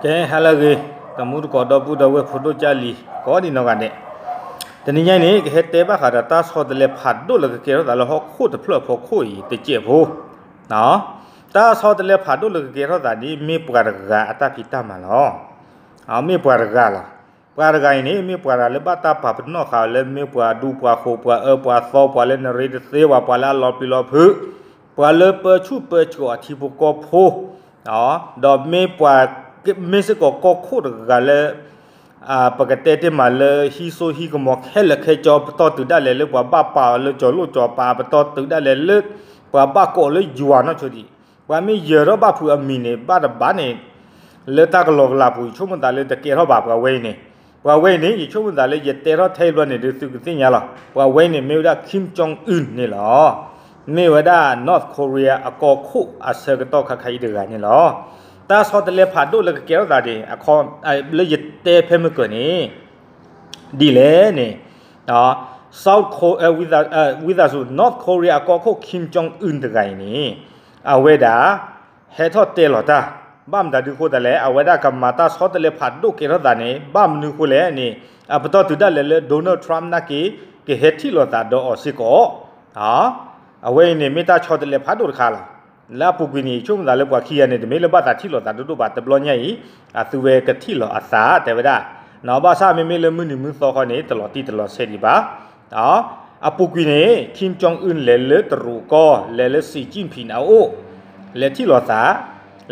ကဲ ဟါလၢအဂ့ၤ, တမူတကိးဒီပုၢ်ဒီဝဲၢ်ဖိဒိၣ်ကၢ်လံၤ ကိးဒံးနီၢ်ဂၤဒဲး, တနံၤညါအံၤန့ၣ် ကဟဲတဲဘၣ်ဃးဒီးတၢ်ဆီတလဲဖးဒိၣ်လၢကကဲထီၣ်သးလၢဟီၣ်ခိၣ်တဖျၢၣ်အဖီခိၣ်အံၤတစဲးဖိ, တၢ်ဆီတလဲဖးဒိၣ်လၢကကဲထီၣ်သးန့ၣ် မ့ၢ်ပှၤတဂၤအတၢ်ဖံးတၢ်မၤလီၤ. မ့ၢ်ပှၤတဂၤလီၤ. ပှၤတဂၤအံၤန့ၣ် မ့ၢ်ပှၤတဂၤလၢဘၣ်တၢ်ပာ်ပနီၣ်ဃာ်အီၤလၢမ့ၢ်ပှၤဒူပှၤဃိၤ ပှၤအၢပှၤသီ ပှၤလၢနရ့တသ့ ပှၤလၢအလီၤပျံၤလီၤဖုး, ပှၤလၢပၢဆူၣ်ပၢစိးအထံဖိကီၢ်ဖိ ဒီးမ့ၢ်ပှၤ မ့ၢ်စ့ၢ်ကီးကီၢ်ခိၣ်တဂၤလၢ ပကတဲတ့ၢ်မးလၢဟံးစိဟံးကမီၤခဲလၢာ်ခဲဆ့ ပတီၢ်တုၤဒၣ်လဲာ်လၢပှၤဘၣ်ပာ်အီၤလၢကၠီၤလိၣ်ကၠီၤပၤ ပတီၢ်တုၤဒၣ်လဲာ်လၢ ပှၤဘၣ်ကိးလၢယွၤနီၢ်ဆိဒံး, ပှၤမ့ၢ်ယၢၤထီၣ်ဘၣ်ဖုးအမံၤန့ၣ် ဘၣ်တဘၣ်န့ၣ် လၢတၢ်ကလီကလးပူၤ ယဆိကမိၣ်သးလၢတကဲထီၣ်ဘၣ်ပှၤဝဲအံၤန့ၣ်, ပှၤဝဲအံၤန့ၣ် ယဆိကမိၣ်သးလၢယတဲထီၣ်ထဲအံၤဘျီန့ၣ် ဒုးသုကသ့ၣ်ညါလီၤ. ပှၤဝဲအံၤန့ၣ် မ့ၢ်ဝဲဒၣ် Kim Jong Un န့ၣ်လီၤ. မ့ၢ်ဝဲဒၣ် North Korea အကီၢ်ခိၣ်အဆၢကတီၢ်ခါခါအံၤတဂၤန့ၣ်လီၤ. တၢ်ဆီတလဲဖးဒိၣ်လၢကကဲထီၣ်သးန့ၣ် လၢယတဲဖဲမုၢ်ကၢၤန့ၣ် ဒ်လဲၣ်န့ၣ် South Korea ဝံသးစူၤ North Korea အကီၢ်ခိၣ် Kim Jong Un တဂၤအံၤန့ၣ် အဝဲဒၣ် ဟဲထီၣ်တဲလီၤတၢ်, ဘၣ်မတၤဒုးဃိသးလဲၣ်, အဝဲဒၣ်ကမၤတၢ်ဆီတလဲဖးဒိၣ်ကဲထီၣ်သးန့ၣ် ဘၣ်မနုၤဃိလဲၣ်န့ၣ် အပတီၢ်တုၤဒၣ်လဲာ်လၢ Donald Trump နာ်က့ ကဟဲထံၣ်လိာ်သးဒီးအီၤစ့ၢ်ကီး အဝဲအံၤန့ၣ် မ့ၢ်တၢ်ဆီတလဲဖးဒိၣ်တခါလီၤ. လၢအပူၤကွံာ်န့ၣ် ယဆိကမိၣ်သးလၢပှၤခံဂၤန့ၣ် တမ့ၢ်လၢဘၣ်သးထံၣ်လိာ်သးဒိၣ်ဒိၣ်ဘၣ် တဘျီညါအံၤ အသုဝဲကထံၣ်လိာ်အသးတဲဝဲဒၣ်, ဘၣ်ဆၣ်မ့မ့ၢ်လၢမုၢ်နံၤမုၢ်သီခီန့ၣ် တလီၤတံၢ်တလီၤဆဲးဒံးဘၣ်. အပူၤကွံာ်န့ၣ် Kim Jong Un လဲၤလၢတရူးကီၢ် လဲၤလၢ Xi Jinping အအိၣ် လဲၤထံၣ်လိာ်သး,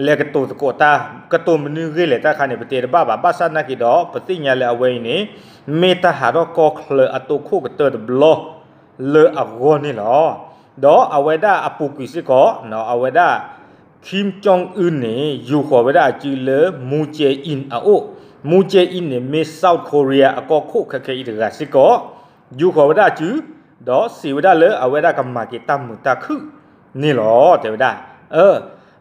လဲၤကတိၤသကိးတၢ်, ကတိၤမနုၤဂ့ၤလဲၣ်တၢ်ခါန့ၣ် ပတဲတဘၣ်ဘၣ်, ဘၣ်ဆၣ်နာ်က့ဒီး ပသ့ၣ်ညါလၢအဝဲအံၤန့ၣ် မ့ၢ်တၢ်ဟးထီၣ်ကီၢ်ချၢအတိခိၣ်ကတၢၢ်တဘျီ လၢအဂီၢ်န့ၣ်လီၤ. ဒီးအဝဲဒၣ်အပူၤကွံာ်စ့ၢ်ကီး အဝဲဒၣ် Kim Jong Un န့ၣ် ယူာ်ဃီၤဝဲဒၣ်အစုလၢ Moon Jae-in အအိၣ်, Moon Jae-in န့ၣ် မ့ၢ် South Korea အကီၢ်ခိၣ်ခဲခဲအံၤတဂၤစ့ၢ်ကီး, ယူာ်ဃီၤဝဲဒၣ်အစု ဒီးစံးဝဲဒၣ်လၢအဝဲဒၣ်ကမၤက့ၤတၢ်မုာ်တၢ်ခုၣ်န့ၣ်လီၤ တဲဝဲဒၣ်.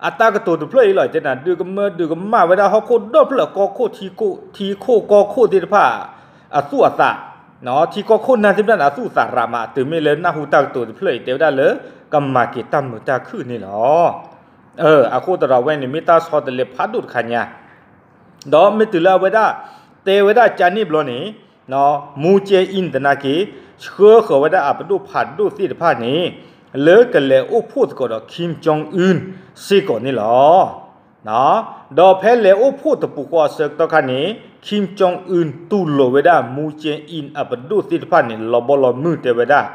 အတၢ်ကတိၤတဖျၢၣ်အံၤလီၤ တဲနၤ ဒုးကမၢဒုးကမၣ်ဝဲဒၣ်ဟီၣ်ခိၣ်ဒီဖျၢၣ်ကီၢ်ခိၣ် ထံခိၣ်ကီၢ်ခိၣ်သ့ၣ်တဖၣ် အသူၣ်အသး, ထံကီၢ်ခိၣ်နၢ်သ့ၣ်တဖၣ်န့ၣ် အသူၣ်အသးရးမး တုၤမ့ၢ်လၢနၢ်ဟူတၢ်ကတိၤတဖျၢၣ်အံၤ တဲဝဲဒၣ်လၢ ကမၤက့ၤတၢ်မုာ်တၢ်ခုၣ်န့ၣ်လီၤ. အဃိသတးဒီးအဝဲန့ၣ် မ့ၢ်တၢ်ဆီတလဲဖးဒိၣ်တခါညါ ဒီးမ့ၢ်တုၤလၢအဝဲဒၣ် တဲဝဲဒၣ်ကန့ၣ်ဘျီန့ၣ် Moon Jae-in သနာ်က့ ဆှၢဃီၤဝဲဒၣ်အပဒိၣ်ဖးဒိၣ်သ့ၣ်တဖၣ်န့ၣ် လၢကလဲၤအိၣ်ဖှိၣ်သကိးဒီး Kim Jong Un စ့ၢ်ကီးန့ၣ်လီၤ. ဒီးဖဲလဲၤအိၣ်ဖှိၣ်တပူၤဃီအဆၢကတီၢ်ခါန့ၣ် Kim Jong Un တူၢ်လိာ်ဝဲဒၣ် Moon Jae-in အပဒိၣ်သ့ၣ်တဖၣ်န့ၣ် လီၤဘီလီၤမုၢ်တဲဝဲဒၣ်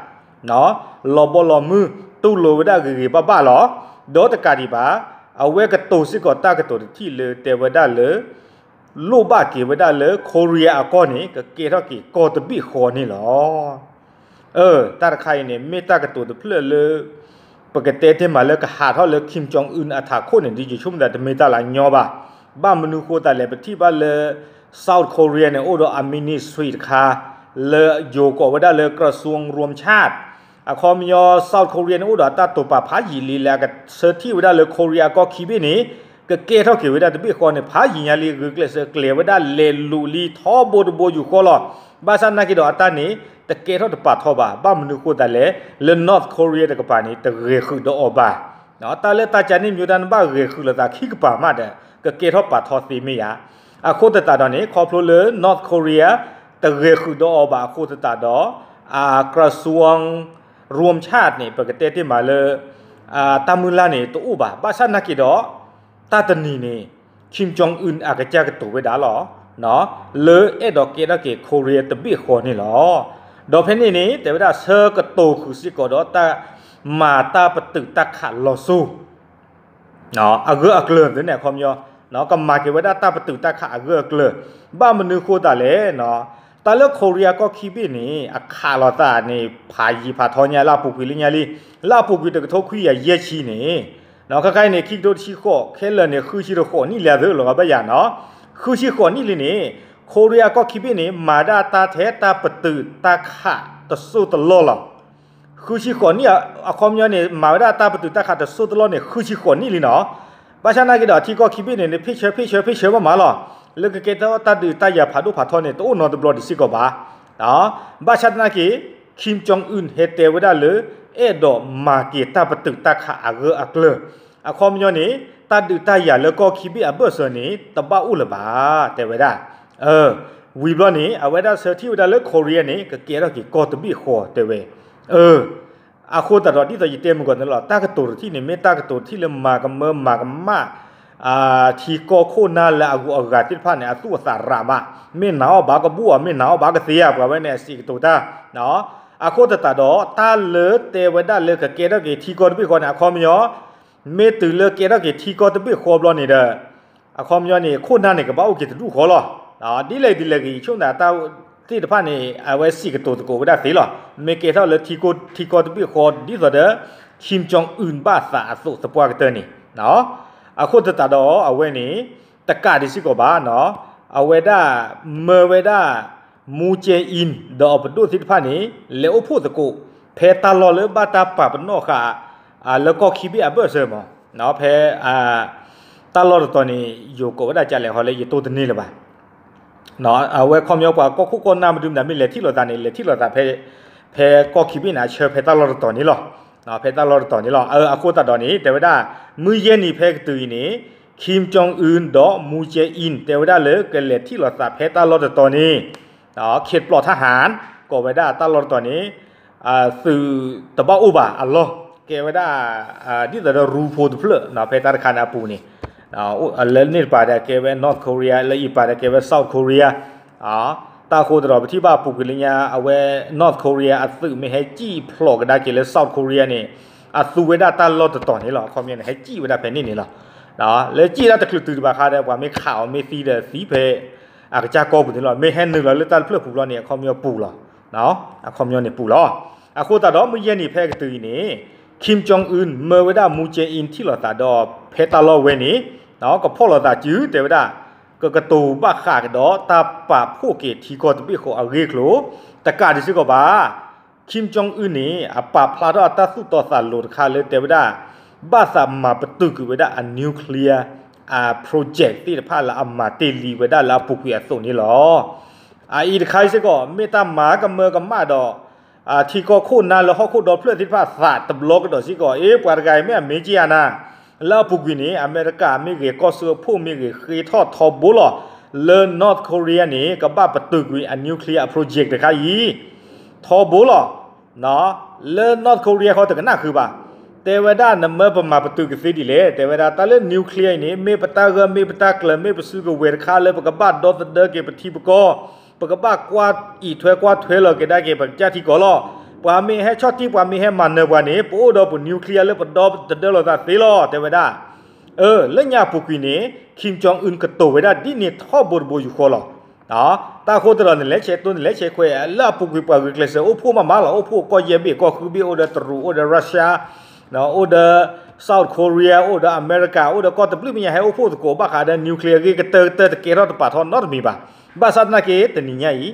လီၤဘီလီၤမုၢ် တူၢ်လိာ်ဝဲဒၣ်ဂ့ၤဂ့ၤဘၣ်ဘၣ်လီၤ. ဒီးတကးဒံးဘၣ် အဝဲကတိၤစ့ၢ်ကီးတၢ်ကတိၤတထံၣ်လၢတဲဝဲဒၣ်လၢ လိၣ်ဘၣ်က့ၤဝဲဒၣ်လၢ Korea အကီၢ်န့ၣ် ကကဲထီၣ်က့ၤကီၢ်တဘ့ၣ်ဃီန့ၣ်လီၤ. တၢ်တခါအံၤန့ၣ် မ့ၢ်တၢ်ကတိၤတဖျၢၣ်လၢ ပကတဲတ့ၢ်မးလၢကဟးထီၣ်လၢ Kim Jong Un အထးခိၣ်န့ၣ် ဒ်ယဆိကမိၣ်သးတမ့ၢ်တၢ်လၢအညီဘၣ်. ဘၣ်မနုၤဃိသတးလဲၣ် ပထံၣ်ဘၣ်လၢ South Korea န့ၣ် အိၣ်ဒီးအ ministry တခါ လၢယိၤကိးဝဲဒၣ်လၢ กระทรวงรวมชาติ အခီပညီ South Korea န့ၣ် အိၣ်ဒီးအတၢ်တိာ်ပာ်ဖးယံာ်လံလၢအကဆၢထံၣ်ဝဲဒၣ်လၢ Korea အကီၢ်ခံဘ့ၣ်န့ၣ် ကကဲထီၣ်က့ၤဝဲဒၣ်တဘ့ၣ်ဃီန့ၣ် ဖးယံာ်ညါလံ ဂုာ်ကျဲးစၢးကျဲၤဝဲဒၣ်လဲၤလူၤလံထီဘိတဘိယူၢ်ဃီလီၤ. ဘၣ်ဆၣ်နာ်က့ဒီးအတၢ်န့ၣ် တကဲထီၣ်တပာ်ထီဘၣ်. ဘၣ်မနုၤဃိသတးလဲၣ် လၢ North Korea တကပၤန့ၣ် တဂဲၤဃုာ်ဒီးအီၤဘၣ်. တၢ်လၢတၢ်ကန့ၣ်မ့ၢ်ဝဲဒၣ်နဘၣ်ဂဲၤဃုာ်လိာ်သးခံကပၤမးဒီး ကကဲထီၣ်ပာ်ထီသ့မ့ၢ်ဧါ. အဃိသတးဒီးန့ၣ် ခီဖျိလၢ North Korea တဂဲၤဃုာ်ဒီးအီၤဘၣ်အဃိသတးဒီး အ กระทรวงรวมชาติ န့ၣ် ပကတဲတ့ၢ်မးလၢ တၢ်မုၢ်လၢ်န့ၣ်တအိၣ်ဘၣ်. ဘၣ်ဆၣ်နာ်က့ဒီး တၢ်တနံၤန့ၣ် Kim Jong Un အကစၢ်ကတိၤဝဲဒၣ်လီၤ. လၢအဲၣ်ဒိးကဲထီၣ်က့ၤ Korea တဘ့ၣ်ဃီန့ၣ်လီၤ. ဒီးဖဲန့ၣ်န့ၣ် တဲဝဲဒၣ်ဆၢကတီၢ်ဃုာ်စ့ၢ်ကီးဒီးတၢ်မၤတၢ်ပတုာ်တၢ်ခးလီၤစိၤ အဂၢၢ်အကျၢၤသ့န့ၣ် အခီပညီ ကမၤက့ၤဝဲဒၣ်တၢ်ပတုာ်တၢ်ခးအဂၢၢ်အကျၢၤ. ဘၣ်မနုၤဃိသတးလဲၣ် တၢ်လၢ Korea ကီၢ်ခံဘ့ၣ်န့ၣ် အခးလိာ်သးန့ၣ် ဖးယံာ်ဖးထီညါ လၢအပူၤကွံာ်လၢညါလံ. လၢအပူၤကွံာ်တကထိခွံကယၤယဲၢ်ဆံန့ၣ် ခါခါအံၤန့ၣ် ခံကထိတဆံဃိး ခဲလၢာ်န့ၣ် ဃုဆံတဃိးနံၣ်လံအသးလီၤဂာ်ဘၣ်ယၤနီၤ. ဃုဆံဃိးနံၣ်လံန့ၣ် Korea ကီၢ်ခံဘ့ၣ်န့ၣ် မၤဒၣ်တၢ်ထဲတၢ်ပတုာ်တၢ်ခးတစိၢ်တလီၢ်လီၤ. ဃုဆံဃိးနံၣ်အခီပညီန့ၣ် မၤဝဲဒၣ်တၢ်ပတုာ်တၢ်ခးတစိၢ်တလီၢ်န့ၣ် ဃုဆံဃိးနံၣ်လံနီၤ. ဘၣ်ဆၣ်သနာ်က့ဒီး ထံကီၢ်ခံဘ့ၣ်န့ၣ် ဖ့ၣ်ဆၢဖ့ၣ်ဆၢဖ့ၣ်ဆၢမးမးလီၤ. လၢကကဲထီၣ်တၢ်ဒုးတၢ်ယၤဖးဒိၣ်ဖးထီန့ၣ် တအိၣ်နီတဘျီဒံးစ့ၢ်ကီးဘၣ်. ဘၣ်ဆၣ်သနာ်က့ Kim Jong Un ဟဲတဲဝဲဒၣ်လၢ အဲၣ်ဒိးမၤက့ၤတၢ်ပတုာ်တၢ်ခးအဂၢၢ်အကျၢၤ အခီပညီန့ၣ် တၢ်ဒုးတၢ်ယၤလၢကီၢ်ခံဘ့ၣ်အဘၢၣ်စၢၤန့ၣ် တဘၣ်အိၣ်လၢၤဘၣ် တဲဝဲဒၣ်. အၢ, ဝံၤဘျီန့ၣ် အဝဲဒၣ်ဆၢထံၣ်ဝဲဒၣ်လၢ Korea န့ၣ် ကကဲထီၣ်က့ၤကီၢ်တဘ့ၣ်ဃီ တဲဝဲ. အၢ, အဃိသတးဒီး ဒ်သိးယတဲမုၢ်ကီၢ်န့ၣ်လီၤ, တၢ်ကတိၤတထံၣ်န့ၣ် မ့ၢ်တၢ်ကတိၤတထံၣ်လၢမၤကမၢမၤကမၣ် ထံကီၢ်ခိၣ်နၢ်လၢအဂုၤအဂၤသ့ၣ်တဖၣ်န့ၣ် အသူၣ်အသးရးမး, မ့ၢ်နာ်အီၤဘၣ်ကဘူၣ်အီၤ, မ့ၢ်နာ်အီၤဘၣ်ကသ့ဧါ, ပှၤဝဲန့ၣ်အစံးကတိၤတၢ်. အဃိသတးဒီး တၢ်လၢတဲဝဲဒၣ်လၢကကဲထီၣ်က့ၤထံကီၢ်တဘ့ၣ်ဃီန့ၣ် အခီပညီ မ့ၢ်တုၤလၢကဲထီၣ်က့ၤထံကီၢ်တဘ့ၣ်ဃီဘျီန့ၣ်ဒီး အခီပညီန့ၣ် ခိၣ်နၢ်န့ၣ် ကဘၣ်အိၣ်က့ၤတဒူၣ်ဃီလီၤ. ဒ်လဲၣ်ဒ်လဲၣ်ဂ့ၤ ဆိၣ်နၢ်တၢ်သ့ၣ်တဖၣ်န့ၣ် အဝဲစံးကတိၤသကိးဝဲဒၣ်သ့လီၤ. မ့ၢ်ကဲထီၣ်လၢထံကီၢ်တဘ့ၣ်ဃီ ဒ်သိးဒီး Kim Jong Un ဘၣ်သးအသိးသပှၢ်ကတၢၢ်န့ၣ် အဃိသတးဒီးအဝဲန့ၣ် တကးဒံးစ့ၢ်ကီးဘၣ်, အဝဲဒၣ်မၢဝဲဒၣ် Moon Jae-in ဒီးအပဒိၣ်သ့ၣ်တဖၣ်န့ၣ် လဲၤအိၣ်ဖှိၣ်သကိး ဖဲတၢ်လီၢ်လၢဘၣ်တၢ်ပာ်ပနီၣ်ဃာ် လၢကီၢ်ခံဘ့ၣ်အဘၢၣ်စၢၤမး, ဖဲ တၢ်လီၢ်တတီၤန့ၣ် ယိၤကိးဝဲဒၣ်ကလဲၣ်ဟီလၢယတိၢ်တန့ၢ်လၢၤဘၣ်. အဝဲခီပညီပှၤကီၢ်ခိၣ်ကီၢ်နၢ်မဒုမတၤမ့ၢ်လဲၤထံၣ်လိာ်သးန့ၣ် လဲၤထံၣ်လိာ်သး ဖဲကီၢ်ခံဘ့ၣ်န့ၣ် အဆၢဖဲတၢ်လီၢ်တတီၤန့ၣ်လီၤ. ဖဲတၢ်လီၢ်တတီၤန့ၣ်လီၤ. အဃိသတးဒီးန့ၣ် တဲဝဲဒၣ် မုၢ်ယဲၢ်နံၤဖဲကတုၤအံၤန့ၣ် Kim Jong Un ဒီး Moon Jae-in တဲဝဲဒၣ်လၢကလဲၤထံၣ်လိာ်သးဖဲတၢ်လီၢ်တတီၤန့ၣ် ခ့ပျီထၣ်ဟၣ် ကိးဝဲဒၣ်တၢ်လီၢ်တတီၤန့ၣ် သုးတဘၣ်အိၣ်ဘၣ်အလီၢ် ကဲဝဲဒၣ် ဒ်သိးဒီးရူဖိတဖျၢၣ် ဖဲတၢ်တခါန့ၣ်အပူၤန့ၣ် လၢန့ၣ်တပၤဒီးကဲဝဲ North Korea လၢအံၤပၤဒီးကဲဝဲ South Korea တၢ်ဃိသတးဒီး ပထံၣ်ဘၣ်အပူၤကွံာ်လၢညါ အဝဲ North Korea အသုးမ့ၢ်ဟဲစံၣ်ဖျိးကဒါက့ၤလၢ South Korea န့ၣ် အသူဝဲဒၣ်တၢ်လီၢ်တတီၤန့ၣ်လီၤ. အခီပညီန့ၣ် ဟဲစံၣ်ဝဲဒၣ်ဖဲန့ၣ်န့ၣ်လီၤ. လၢစံၣ်ဒၣ်တချုးတုၤတဘၣ်ဃးဒီး ပှၤမ့ၢ်ခးအီၤမ့ၢ်သံဒီးသံဖဲ အကစၢ်ကီၢ်ပူၤန့ၣ်လီၤ. မ့ၢ်ဟဲနုာ်လီၤလၢတၢ်တဖျၢၣ်ပူၤဘျီန့ၣ် အခီပညီပူၤလီၤ. အခီပညီန့ၣ်ပူၤလီၤ. အဃိသတးဒီး မုၢ်ယဲၢ်နံၤဖဲကတုၤအံၤန့ၣ် Kim Jong Un မၢဝဲဒၣ် Moon Jae-in ထံၣ်လိာ်သးဒီးဖဲတၢ်လီၢ်ဝဲန့ၣ် ကဖီၣ်လိာ်သးစု တဲဝဲဒၣ် ကကတိၤဘၣ်ဃးကဒီးတၢ်ပာ်ဖှိၣ်က့ၤထံကီၢ်တဘ့ၣ်ဃီအဂ့ၢ်အကျိၤ တကးဒံးစ့ၢ်ကီးဘၣ် Kim Jong Un န့ၣ် အပာ်ဖျါထီၣ်အတၢ်သူၣ်တီသးလိၤတခါလၢတဲဝဲဒၣ် ဘၣ်သးမၤပတုာ်ကွံာ်ဝဲဒၣ်အ nuclear အ project သ့ၣ်တဖၣ်လၢအမၤတ့ၢ်လံဝဲဒၣ်လၢအပူၤကွံာ်အသိးန့ၣ်လီၤ. အအံၤတခါအံၤစ့ၢ်ကီး မ့ၢ်တၢ်မၤကမၢကမၣ်ဒီး ထံကီၢ်ခိၣ်နၢ်လၢဟီၣ်ခိၣ်ဒီဖျၢၣ်သ့ၣ်တဖၣ်သးတဘျီကဒီးစ့ၢ်ကီး အ့ ပှၤတဂၤအံၤမ့ၢ်အမ့ၢ်က့ၤဧါနၤ လၢအပူၤကွံာ်န့ၣ် အမဲရကၤမ့ၢ်ဂ့ၤ ကီၢ်စၢဖှိၣ်မ့ၢ်ဂ့ၤ ဃ့ထီၣ်ထီဘိလီၤ လၢ North Korea န့ၣ် ကဘၣ်ပတုာ်ကွံာ်အ nuclear အ project တခါအံၤ ထီဘိလီၤ. လၢ North Korea ဃီတကနၣ်ဃုာ်ဘၣ်. တဲဝဲဒၣ်နမၢပမၤပတုာ်ကသ့ဒ်လဲၣ် တဲဝဲဒၣ် တၢ်လၢ nuclear အံၤန့ၣ် မ့ၢ်ပတၢ်ဂၢၢ်မ့ၢ်ပတၢ်ကျၢၤ မ့ၢ်ပစုကဝဲၤတခါလၢပကဘၣ်ဒီသဒၢက့ၤပထံပကီၢ် ပကဘၣ်ကွၢ်အံးထွဲကွၢ်ထွဲလီၤက့ၤဒၣ်က့ၤ ပကစၢ်ထံကီၢ်လီၤ. ပှၤမ့ၢ်ဟဲဆီၣ်တံၢ် ပှၤမ့ၢ်ဟဲမၤနၢၤပှၤန့ၣ် ပအိၣ်ဒီးပ nuclear လၢပဒီသဒၢလိာ်သးသ့လီၤ တဲဝဲဒၣ်. အၢ လၢညါအပူၤကွံာ်န့ၣ် Kim Jong Un ကတိၤဝဲဒၣ်ဒ်န့ၣ်ထီဘိတဘိယူၢ်ဃီလီၤ. တၢ်ဃိသတးဒီး နလဲၤဆဲးတိၢ် နလဲၤဆဲးခွဲး လၢအပူၤကွံာ်ပှၤဂုာ်ကျဲးစၢးအိၣ်ဖှိၣ်မးမးလီၤ. အိၣ်ဖှိၣ်ကီၢ်ယဲၢ်ဘ့ၣ်ကီၢ်ဃုဘ့ၣ် အိၣ်ဒီးတရူး အိၣ်ဒီး Russia အိၣ်ဒီး South Korea အိၣ်ဒီးအမဲရကၤ အိၣ်ဒီးကီၢ်တဘျုးမ့ၢ်ညါ ဟဲအိၣ်ဖှိၣ်သကိးဘၣ်ဃးဒီး nuclear အဂ့ၢ်ကတၢၢ်ကတၢၢ် တကဲထီၣ်တပာ်ထီၣ်နီတမံၤဘၣ်. ဘၣ်ဆၣ်သနာ်က့ တနံၤညါအံၤ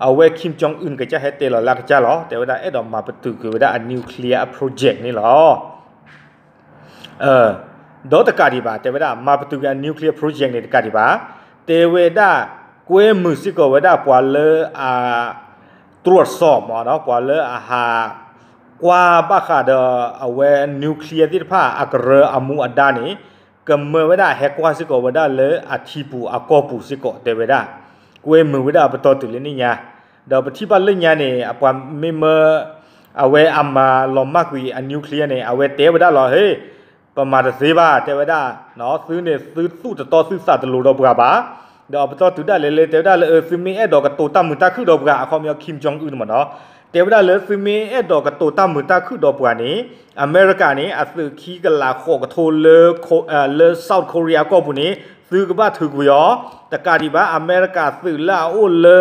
အဝဲ Kim Jong Un ကစၢ်ဟဲတဲလီၤလၢအကစၢ်လီၤ. တဲဝဲဒၣ်အဲၣ်ဒိးမၤပတုာ်ကွံာ်ဝဲဒၣ်အ nuclear အ project န့ၣ်လီၤ. ဒီးတကးဒံးဘၣ် တဲဝဲဒၣ် မၤပတုာ်ကွံာ်အ nuclear project န့ၣ် တကးဒံးဘၣ် တဲဝဲဒၣ် ကွဲမုာ်စ့ၢ်ကီးဝဲဒၣ်ပှၤလၢအ ตรวจสอบ မ့ၢ်နီၤ ပှၤလၢအဟး ကွၢ်ဘၣ်ဃးဒီးအဝဲ nuclear သ့ၣ်တဖၣ်အကရၢအမူအဒါန့ၣ် ကမၢဝဲဒၣ်ဟဲကွၢ်စ့ၢ်ကီးဝဲဒၣ်လၢအထံပူၤအကီၢ်ပူၤစ့ၢ်ကီး တဲဝဲဒၣ် ကွဲမုာ်ဝဲဒၣ်အပတီၢ်တုၤလၢန့ၣ်ညါ ဒီးပထံၣ်ဘၣ်လၢညါန့ၣ် အပှၤမ့ၢ်မၢ အဝဲအမၤလီၤမၢ်ကွံာ်အ nuclear န့ၣ် အဝဲတဲဝဲဒၣ်လီၤ ဟ့ ပမၤတသ့ဘၣ် တဲဝဲဒၣ် သုန့ၣ်သုသူၣ်တတီသုသးတလိၤဒီးပှၤဘၣ် ဒီးအပတီၢ်တုၤဒၣ်လဲာ်လၢ တဲဝဲဒၣ်လၢ သုမ့ၢ်အဲၣ်ဒိးကတိၤတၢ်မုာ်တၢ်ခုၣ်ဒီးပှၤ အခီပညီ Kim Jong Un မ့ၢ်နီၤ တဲဝဲဒၣ်လၢ သုမ့ၢ်အဲၣ်ဒိးကတိၤတၢ်မုာ်တၢ်ခုၣ်ဒီးပှၤန့ၣ် အမဲရကၤန့ၣ် အသုးခံကလးဃိးကထိလၢ လၢ South Korea အကီၢ်ပူၤန့ၣ် သုကဘၣ်ထုးကွံာ်အီၤ တကးဒံးဘၣ် အမဲရကၤသုးလၢအအိၣ်လၢ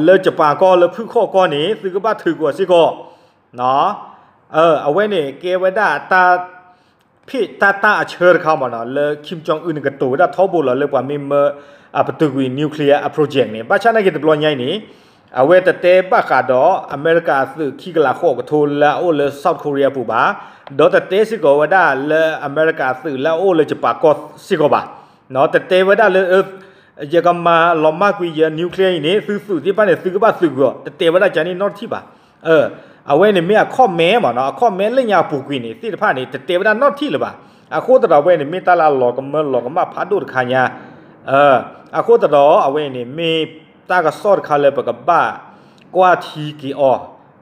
လၢ Japan ကီၢ် လၢဖုၣ်ခီၣ်ကီၢ်န့ၣ် သုကဘၣ်ထုးကွံာ်အီၤစ့ၢ်ကီး အဝဲန့ၣ် ကဲဝဲဒၣ်တၢ် ဖ့ၣ်တၢ်တၢ်အဆၢတခါမ့ၢ်နီၤ လၢ Kim Jong Un န့ၣ် ကတိၤဝဲဒၣ်ထီဘိလီၤလၢပှၤမ့ၢ်မၢ အပတုာ်ကွံာ် nuclear အ project န့ၣ် ဘၣ်ဆၣ်နာ်က့တဘျီညါအံၤန့ၣ် အဝဲတတဲဘၣ်ဃးဒီး အမဲရကၤအသုးခံကလးဃိးကထိလၢအအိၣ်လၢ South Korea အပူၤဘၣ် ဒီးတတဲစ့ၢ်ကီးဝဲဒၣ်လၢအမဲရကၤအသုးလၢအအိၣ်လၢ Japan ကီၢ်စ့ၢ်ကီးဘၣ် တတဲဝဲဒၣ်လၢ ယကမၤလီၤမၢ်ကွံာ်ယ nuclear အံၤန့ၣ် သုသုးသ့ၣ်တဖၣ်န့ၣ် သုကဘၣ်သုးကွံာ်အီၤ တတဲဝဲဒၣ်ကန့ၣ်နီတထံၣ်ဘၣ်. အဝဲန့ၣ်မ့ၢ်အခီၣ်မဲမ့ၢ်နီၤ အခီၣ်မဲလၢညါအပူၤကွံာ်န့ၣ် သ့ၣ်တဖၣ်န့ၣ် တတဲဝဲဒၣ်နီတထံၣ်လၢၤဘၣ်. အဃိသတးဒီးအဝဲန့ၣ် မ့ၢ်တၢ်လၢအလီၤကမၢလီၤကမၣ်ဖးဒိၣ်တခါညါ, အဃိသတးဒီးအဝဲအံၤန့ၣ် မ့ၢ်တၢ်ကစီၣ်တခါလၢပကဘၣ်ကွၢ်ထံက့ၤအီ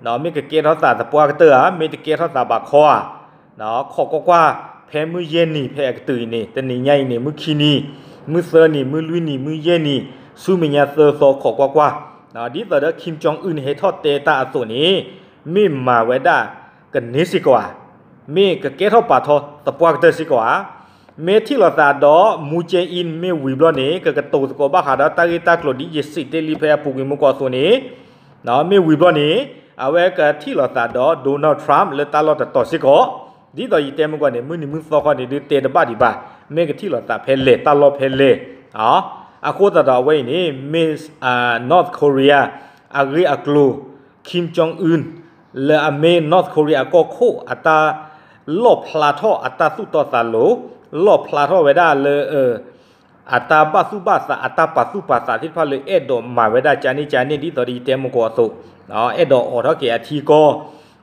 ၤ, မ့ၢ်ကကဲထီၣ်သးသပှၢ်ကတၢၢ်ဧါ, မ့ၢ်တကဲထီၣ်သးဘၣ်ခီဧါ, ခိးကွၢ်ကွၢ်, ဖဲမုၢ်ယဲၢ်နံၤဖဲအကတုၤအံၤန့ၣ် တနံၤညါအံၤန့ၣ် မုၢ်ခံနံၤ, မုၢ်သၢနံၤ, မုၢ်လွံၢ်နံၤ, မုၢ်ယဲၢ်နံၤ, ဆူမဲာ်ညါသၢသီ ခိးကွၢ်ကွၢ်, ဒ်သိးဒီး Kim Jong Un န့ၣ် ဟဲထီၣ်တဲတၢ်အသိးန့ၣ် မ့ၢ်မၤဝဲဒၣ်ကန့ၢ်စ့ၢ်ကီးဧါ, မ့ၢ်ကကဲထီၣ်ပာ်ထီၣ်သပှၢ်ကတၢၢ်စ့ၢ်ကီးဧါ, မ့ၢ်ထံၣ်လိာ်သးဒီး Moon Jae-in မ့ၢ်ဝံၤဘျီန့ၣ် ကကတိၤသကိးဘၣ်ဃးဒီးတၢ်ဂ့ၢ်တၢ်ကျိၤဒ်ယစံးတ့ၢ်လံဖဲအပူၤကွံာ်မူကီၢ်အသိးန့ၣ် မ့ၢ်ဝံၤဘျီန့ၣ် အဝဲကထံၣ်လိာ်သးဒီး Donald Trump လၢတၢ်လီၢ်တတီၤစ့ၢ်ကီး, ဒ်သိးယတဲမူကီၢ်န့ၣ် မုၢ်နံၤမုၢ်သီခီန့ၣ် ဒုးတဲတဘၣ်ဒံးဘၣ်, မ့ၢ်ကထံၣ်လိာ်သးဖဲလဲၣ် တၢ်လီၢ်ဖဲလဲၣ်, အဃိသတးဒီးအဝဲအံၤန့ၣ် မ့ၢ် North Korea အဂ့ၢ်အကျိၤ Kim Jong Un လၢအမ့ၢ် North Korea အကီၢ်ခိၣ်အတၢ် လီၣ်ဖျါထီၣ်အတၢ်သူၣ်တီသးလိၤ, လီၣ်ဖျါထီၣ်ဝဲဒၣ်လၢ အတၢ်ဘၣ်သူၣ်ဘၣ်သး အတၢ်ပာ်သူၣ်ပာ်သးသ့ၣ်တဖၣ်လၢအဲၣ်ဒိးမၤဝဲဒၣ်ကန့ၣ်ကန့ၣ် ဒ်သိးဒီးယတဲမူကီၢ်အသိး, အဲၣ်ဒိးအိးထီၣ်က့ၤအထံကီၢ်,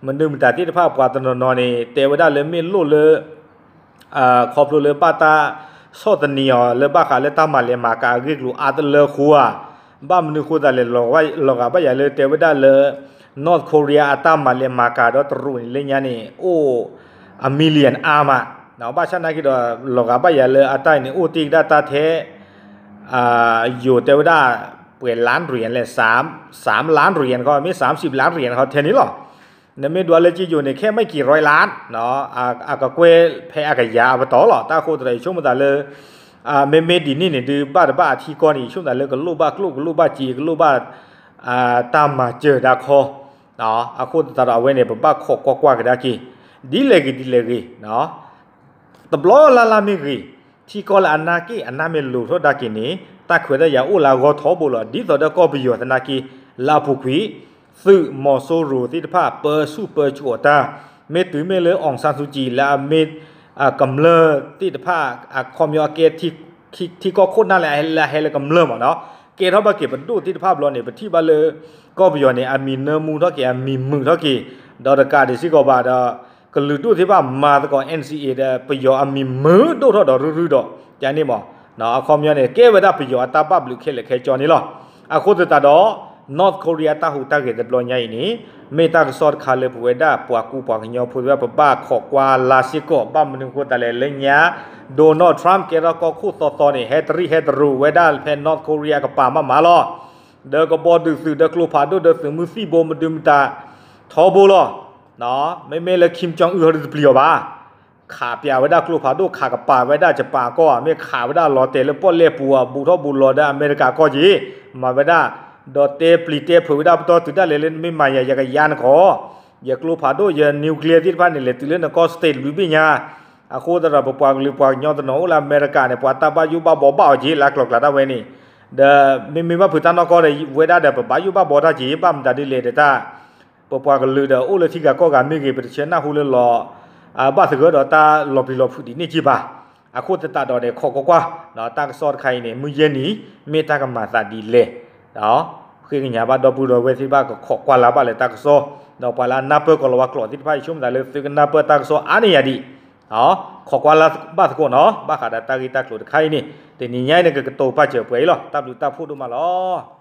မနုၤမတၤသ့ၣ်တဖၣ်ပှၤတနီၤနီၤန့ၣ် တဲဝဲဒၣ်လၢမ့ၢ်လိၣ်လၢ ခီဖျိလၢဘၣ်တၢ်ဆီၣ်သနံးအီၤလၢဘၣ်ဃးလၢတၢ်မၤလဲၤမၤကၤအဂ့ၢ်အကျိၤအါတလၢအဃိဧါ, ဘၣ်မနုၤဃိသတးလဲၣ် လီၤဂာ်ဘၣ်ယၤလၢတဲဝဲဒၣ်လၢ North Korea အတၢ်မၤလဲၤမၤကၤဒီးတရူးန့ၣ်လၢညါန့ၣ် အိၣ် အ million အါမး, ဘၣ်ဆၣ်နာ်က့ဒီး လီၤဂာ်ဘၣ်ယၤလၢအတၢ်အံၤန့ၣ် အိၣ်တ့ၢ်ကဒါတၢ်ထဲ ယိၤတဲဝဲဒၣ် ပှဲၤလါရံၣ်လဲၣ်, စၢမ်လါရံၣ်ခီ မ့ၢ်စၢမ်စံးလါရံၣ်ခီ ထဲန့ၣ်လီၤ. နမ့ၢ်ဒွးလၢက့ယိၤန့ၣ် ခဲမ့ၢ်က့ၤ ร้อยล้าน အကကွဲၢ်ဖဲအကယၤအပတီၢ်လီၤ. တၢ်အဃိသတးဒီး ယဆိကမိၣ်သးလၢ မ့မ့ၢ်ဒ်န့ၣ်န့ၣ် ဒုးဘၣ်တဘၣ်အထံကီၢ်န့ၣ် ယဆိကမိၣ်သးလၢကလိၣ်ဘၣ်ကျိၣ် ကလိၣ်ဘၣ်စ့ ကလိၣ်ဘၣ် တၢ်မၤစၢၤဒၣ်ခီ, အဃိသတးဒီးအဝဲန့ၣ် ပဘၣ်ခိးကွၢ်ကွၢ်ကဒါက့ၤ ဒ်လဲၣ်ဂ့ၤဒ်လဲၣ်ဂ့ၤ တဘျီလၢ်လၢ်မ့ၢ်ဂ့ၤ, ထံကီၢ်လၢအနၢ်က့ၣ်အနၢ်မ့ၢ်လိၤထီၣ်ဒၣ်က့ၤန့ၣ် တၢ်ခွဲးတၢ်ယာ်အိၣ်လၢအဂီၢ်ထီဘိလီၤ. ဒ်သိးဒီးကီၢ်ပယီၤသနာ်က့ လၢအပူၤကွံာ် သုးမီၤစိရိၤသ့ၣ်တဖၣ် ပၢဆူၣ်ပၢစိးအီၤတၢ်, မ့ၢ်တုၤမ့ၢ်လၢ အောင်ဆန်းစုကြည် လၢအမ့ၢ် ကမျၢၢ်သ့ၣ်တဖၣ် အခီပညီအကဲ ထံကီၢ်ခိၣ်နၢ်လၢအဟဲလၢကမျၢၢ်မ့ၢ်နီၤ, ကဲထီၣ်ဘၣ်က့ၤပဒိၣ်သ့ၣ်တဖၣ်ဘျီန့ၣ် ပထံၣ်ဘၣ်လၢ ကီၢ်ပယီၤန့ၣ် အမံၤနၢမူထီၣ်က့ၤ အမံၤမုာ်ထီၣ်က့ၤ, ဒီးတကးဒံးစ့ၢ်ကီးဘၣ်ဒီး ကလုာ်ဒူၣ်သ့ၣ်တဖၣ်မၤသကိး NCA ဒီး ပယီၤအမံၤမုာ်ဒိၣ်ထီၣ်ဒီးရုၢ်ရုၢ်ဒီး ကန့ၣ်မ့ၢ် အခီပညီန့ၣ် ကဲဝဲဒၣ်ပယီၤအတၢ်ဘၣ်ဘျုးခဲလၢာ်ခဲဆ့န့ၣ်လီၤ. အဃိသတးဒီး North Korea တၢ်ဟူးတၢ်ဂဲၤတဘျီညါအံၤန့ၣ် မ့ၢ်တၢ်ကစီၣ်တခါလၢပဝဲဒၣ်ပှၤကူပှၤကညီဖိသ့ၣ်တဖၣ် ပဘၣ်ခိးကွၢ်လၢ်စ့ၢ်ကီး ဘၣ်မနုၤဃိသတးလဲၣ် လၢညါ Donald Trump ကဲထီၣ်ကီၢ်ခိၣ်သီသီန့ၣ် ဟဲတရံးဟဲတရူးဝဲဒၣ်ဖဲ North Korea ကပၤမးမးလီၤ. ဒီးကဘီဒုးသုးဒီးကျိဖးဒိၣ်ဒီးသုးမုၢ်သံၣ်ဘိမဒုမတၤထီဘိလီၤ. မ့မ့ၢ်လၢ Kim Jong Un ဟီဒုးတပျံၤအီၤဘၣ်. ခးပၠးဝဲဒၣ်ကျိဖးဒိၣ် ခးကပၤဝဲဒၣ် ယပၣ်ကီၢ်ဧါ, မ့ၢ်ခးဝဲဒၣ်လီၤတဲာ်လၢပီၣ်လဲၣ်ပူၤဧါ, ဘူးထီၣ်ဘူးလီၤဒီးအမဲရကၤကီၢ်က့ၤ, မၤဝဲဒၣ်, ဒီးတဲပျံၤတဲဖုးဝဲဒၣ်ပတီၢ်တုၤဒၣ်လဲာ်လၢ နမ့ၢ်မၤယၤယကယါနကီၢ်, ယကျိဖးဒိၣ် ယ nuclear သ့ၣ်တဖၣ်န့ၣ် လဲၤတုၤလၢနကီၢ် state လွံၢ်ဘ့ၣ်ညါ, အဃိသတးဒီး ပပှၤကလုာ်ပှၤကညီတနီၤအိၣ်လၢအမဲရကၤန့ၣ် ပှၤတၢ်ဘၣ်ယိၣ်ဘၣ်ဘီဘၣ်အီၤက့ၤ လၢကျိၤကျဲတၢ်ဝဲန့ၣ်, ဒီးမ့မ့ၢ်ဘၣ်ဖုးတၢ်နီၢ်ကီၢ်ဒီး ဝဲဒၣ်ဒီး ပဘၣ်ယိၣ်ဘၣ်ဘီတၢ်က့ၤ ဘၣ်မတၤဒ်လဲၣ်ဒီးတၢ် ပပှၤကလုာ်ဒီးအိၣ်လၢထံဂၤကီၢ်ဂၤမ့ၢ်ဂ့ၤ ပတဆၢနၢ်ဟူလၢလီၤ, ဘၣ်သဂၢၢ်ဒီးတၢ်လီၤပျံၤလီၤဖုးဒ်န့ၣ်က့ၤဘၣ်. အဃိသတးဒီးန့ၣ် ခိးကွၢ်ကွၢ်, တၢ်ကစီၣ်တခါအံၤန့ၣ် မုၢ်ယဲၢ်နံၤ မ့ၢ်တၢ်ကမၤသးဒ်လဲၣ်, ဃ့ကညးဘၣ်ဒီပုၢ်ဒီဝဲၢ်သ့ၣ်တဖၣ် ကခိးကွၢ်လၢ်ဘၣ်လၢတၢ်ကစီၣ်, ဒီးပှၤလၢအနၢ်ပၢၢ်ကီၤလၤဝါကျိာ်သ့ၣ်တဖၣ် ယဆိကမိၣ်သးလၢသုကနၢ်ပၢၢ်တၢ်ကစီၣ်အါန့ၢ်ယၤဒံး, ခိးကွၢ်လၢ်ဘၣ်သကိးနီၤ, ဘၣ်ဃးဒီးတၢ်ဂ့ၢ်တၢ်ကျိၤတခါအံၤန့ၣ် တနံၤညါအံၤန့ၣ် ကကတိၤပာ်စၢၤပှဲၤအံၤလီၤ. တၢ်ဘျုးတၢ်ဖှိၣ်ဒိၣ်မးလီၤ.